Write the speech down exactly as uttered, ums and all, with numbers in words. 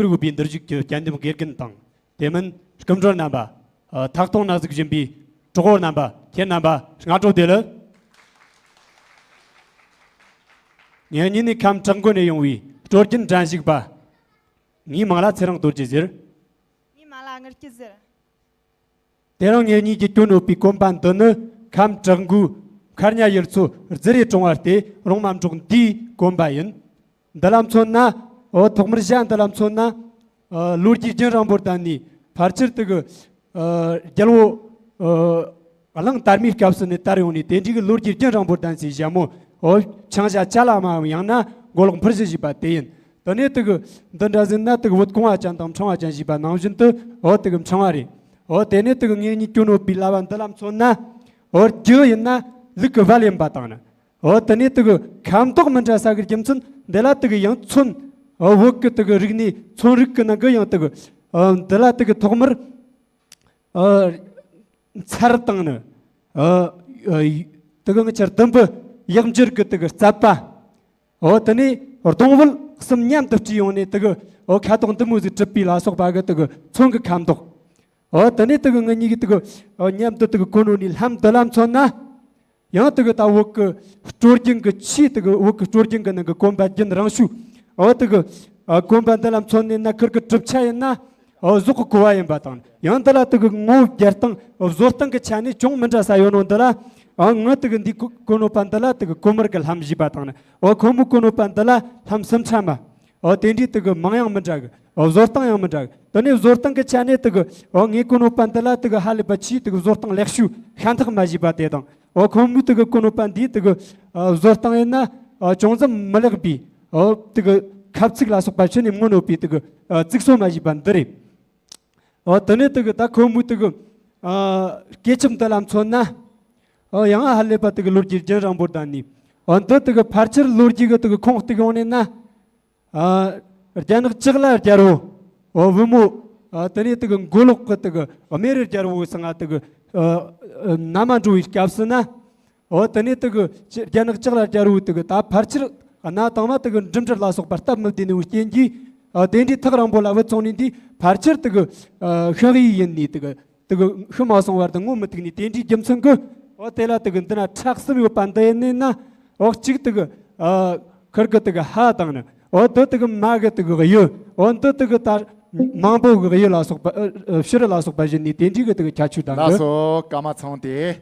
ཕུར་དགོས་པའི་འདིར་བཞུགས་ཀྱི་དགེ་འདུན་དགེ་རྒན་དང་། དེ་མིན་སྐུ་མགྲོན་རྣམ་པ། ཨ། ཐག་སྟོང་ན་ཟིག་བཞིན་པའི་གྲོགས་པོ་རྣམ་པ། ཁྱེད་རྣམ་པ་སྔ་དྲོ་བདེ་ལེགས། ངེད་གཉིས་ནི་ཁམས་བྲག་མགོ་ནས་ཡོང་བའི་སྲོལ་རྒྱུན་འགྲན་ཞུགས་པ། ངའི་མིང་ལ་ཚེ་རིང་རྡོ་རྗེ་ཟེར། ངའི་མིང་ལ་དངུལ་སྐྱིད་ཟེར། དེ་རིང་ངེད་གཉིས་ཀྱིས་གྱོན་ཡོད་པའི་གོན་པ་འདི་ནི་ཁམས་བྲག་མགོའི་མཁར་ཉ་ཡུལ་ཚོ་རྫི་རེ་གྲོང་བ་སྟེ་རོང་མ་འབྲོག་འདིའི་གོན་པ་ཡིན། འདི་ལ་མཚོན་ན། འོ། ཐོག་མར་ཞྭ་འདི་ལ་མཚོན་ན། ཨ། ལོ་རྒྱུས་རྒྱུན་རིང་པོར་བརྟེན་ནས་ཕལ་ཆེར་དེ་གི། ཨ། རྒྱལ་པོ། ཨ། གླང་དར་མའི་སྐབས་སུ་ནས་དར་ཡོང་ནས། དེ་འདྲའི་གི་ལོ་རྒྱུས་རྒྱུན་རིང་པོར་བརྟེན་སའི་ཞྭ་མོ། འོ། འཕྱང་ཞྭ་ཅ་ལ་མའམ་ཡང་ན་མགོ་ལོག་འཕུར་ཞྭ་ཞེས་པ་དེ་ཡིན། དེ་ནས་དེ་གི་འདི་འདྲ་ཟེར་ན། དེ་གི་བོད་གོང་བ་ཅན་དང་འཕྲེང་བ་ཅན་ཞེས་པ་ནང་བཞིན་དུ། འོ། དེ་གི་འཕྲེང་བ་རེད། འོ། དེ་ནས་དེ་གི་ངེད་གཉིས་གྱོན་ཡོད་པའི་ལྭ་བ་འདི་ལ་མཚོན་ན། འོ། རྒྱུ་ཡིན་ན་ལུག་གི་བལ་ཡིན་པ་དང་ནི། འོ། དེ་ནས་དེ་གི་ཁ་མདོག་མི་འདྲ་ས་གི་རྒྱུ་མཚན་འདི་ལ་དེ་གི་ཡང་ཚོན། འོ། བོད་གི་དེ་གི་རིག་གནས་ཚོན་རིག་གི་ནང་གི་ཡང་དེ་གི། འོ། འདི་ལ་དེ་གི་ཐོག་མར། འོ། མཚར་དང་ནི། འོ། འོ། དེ་གི་ང་ཆར་ཟླུམ་པོ་གཡག་འགྱུར་གི་དེ་གི་རྩ་བ། འོ། དེ་ནས་སྡོང་བོ་གསུམ་མཉམ་དུ་དཀྲིས་ཡོང་ནས་དེ་གི། འོ། ཁ་དོག་འདི་མོ་ཟིག་གྲུབ་པའི་ལ་སོགས་པ་གི་དེ་གི་ཚོན་གི་ཁ་མདོག་འོ། དེ་ནས་དེ་གི་ང་གཉིས་ཀྱིས་དེ་གི། འོ། མཉམ་དུ་དེ་གི་གོན་ནོ་ནི་ལྷམ་འདི་ལ་མཚོན་ན། ཡང་དེ་གི་ད་བོད་གི་སྲོལ་རྒྱུན་གི་ཆེས་དེ་གི་བོད་གི་སྲོལ་རྒྱུན་གི་ནང་གི་གོན་པ་རྒྱུན་རིང་ཤོས། འོ། དེ་གི། ཨ། གོན་པ་འདི་ལ་མཚོན་ནས་ན། ཁིར་གི་གྲུབ་ཆ་ཡིན་ན། འོ། ཟོག་གི་ཀོ་བ་ཡིན་པ་དང་། ཡང་འདི་ལ་དེ་གི་ངོ་བོ་རྒྱལ་སྟངས་བཟོ་སྟངས་གི་ཆ་ནས་ཅུང་མི་འདྲ་ས་ཡོད་ནོ་འདི་ལ། ཨ། ང་དེ་གི་འདི་གོ་གོན་ནོ་པ་འདི་ལ་དེ་གི་གོ་དམར་གི་ལྷམ་ཞེས་པ་དང་ནི། འོ། ཁོ་མོ་གོན་ནོ་པ་འདི་ལ་ལྷམ་གསུམ་ཆ་མ། འོ། དེ་འདྲའི་དེ་གི་མིང་ཡང་མི་འདྲ་གི། འོ། བཟོ་སྟངས་ཡང་མི་འདྲ་གི། དེ་ནས་བཟོ་སྟངས་གི་ཆ་ནས་དེ་གི། འོ། ངས་གོན་ནོ་པ་འདི་ལ་དེ་གི་ཧ་ལས་པ་ཆེས་དེ་གི་བཟོ་སྟངས་ལེགས་ཤོས་ཤ་མཐོ་མ་ཞེས་པ་དེ་དང་། འོ། ཁོ་མོས་དེ་གི་གོན་ནོ་པ་འདིའི་དེ་གི། ཨ། བཟོ་སྟངས་ཡིན་ན། ཨ། ཅུང་ཙམ་མི་ལེགས་པའི། འོ། དེ་གི་ཁབ་ཚིག་ལ་སོགས་པ་ཕྱི་ནས་མངོན་ཡོད་པའི་དེ་གི། ཨ། ཚིག་སོ་མ་ཞེས་པ་འདི་རེད། འོ། དེ་ནས་དེ་གི་ད་ཁོ་མོས་དེ་གི། ཨ། སྐེ་ཆབ་འདི་ལ་མཚོན་ན། འོ། ཡང་ཧ་ལས་པ་དེ་གི་ལོ་རྒྱུས་རྒྱུན་རིང་པོར་བརྟེན་ནས། འོ། འདི་དེ་གི་ཕལ་ཆེར་ལོ་རྒྱུས་གི་དེ་གི་ཁུངས་གཏུགས་ཡོང་ནས་ན། ཨ། རྒྱ་ནག་ལྕགས་ལ་རྒྱལ་པོ། འོ། བུ་མོ། ཨ། དེ་ནས་དེ་གི་མགོ་ལོག་གི་དེ་གི་རྨེ་རུ་རྒྱལ་པོ་ཟེར་ང་དེ་གི། ཨ། ཨ། མནའ་མ་འགྲོ་བའི་སྐབས་སུ་ན། འོ། དེ་ནས་དེ་གི་རྒྱ་ནག་ལྕགས་ལ་རྒྱལ་པོ་དེ་གི་ད་ཕལ་ཆེར་གནའ་དང་མ་དེ་གི་འགྲིམ་འགྲུལ་ལ་སོགས་པ་སྟབས་མི་བདེ་ནི་བའི་རྐྱེན་གྱིས། ཨ། དེ་འདྲའི་ཐག་རིང་པོ་ལ་བུད་སོང་ནས་འདི་ཕལ་ཆེར་དེ་གི། ཨ། ཤིང་ཡིག་ཡིན་ནི་དེ་གི། དེ་གི་ཤི་མ་སོང་བར་དུ་ངོ་མི་ཐུག་ནི་དེ་འདྲའི་རྒྱུ་མཚན་གི། འོ། དེ་ལ་དེ་གི་འདི་ན་ཁྲག་གསུམ་ཡོད་པ་འདི་ཡིན་ནི་ན། འོ། གཅིག་དེ་གི། ཨ། ཁིར་གི་དེ་གི་ཕ་དང་ནི། འོ། འདི་དེ་གི་མ་གི་དེ་གི་གཡུ། འོ། འདི་དེ་གི་ད་མང་པོ་གི་གཡུ་ལ་སོགས་པ། ཨ། ཕྱུ་རུ་ལ་སོགས་པ་བཞིན་ནི་དེ་འདྲའི་གི་དེ་གི་ཁྱད་ཆོས་དང་གི། ལགས་སོ། སྐར་མ་ཚང་དེ།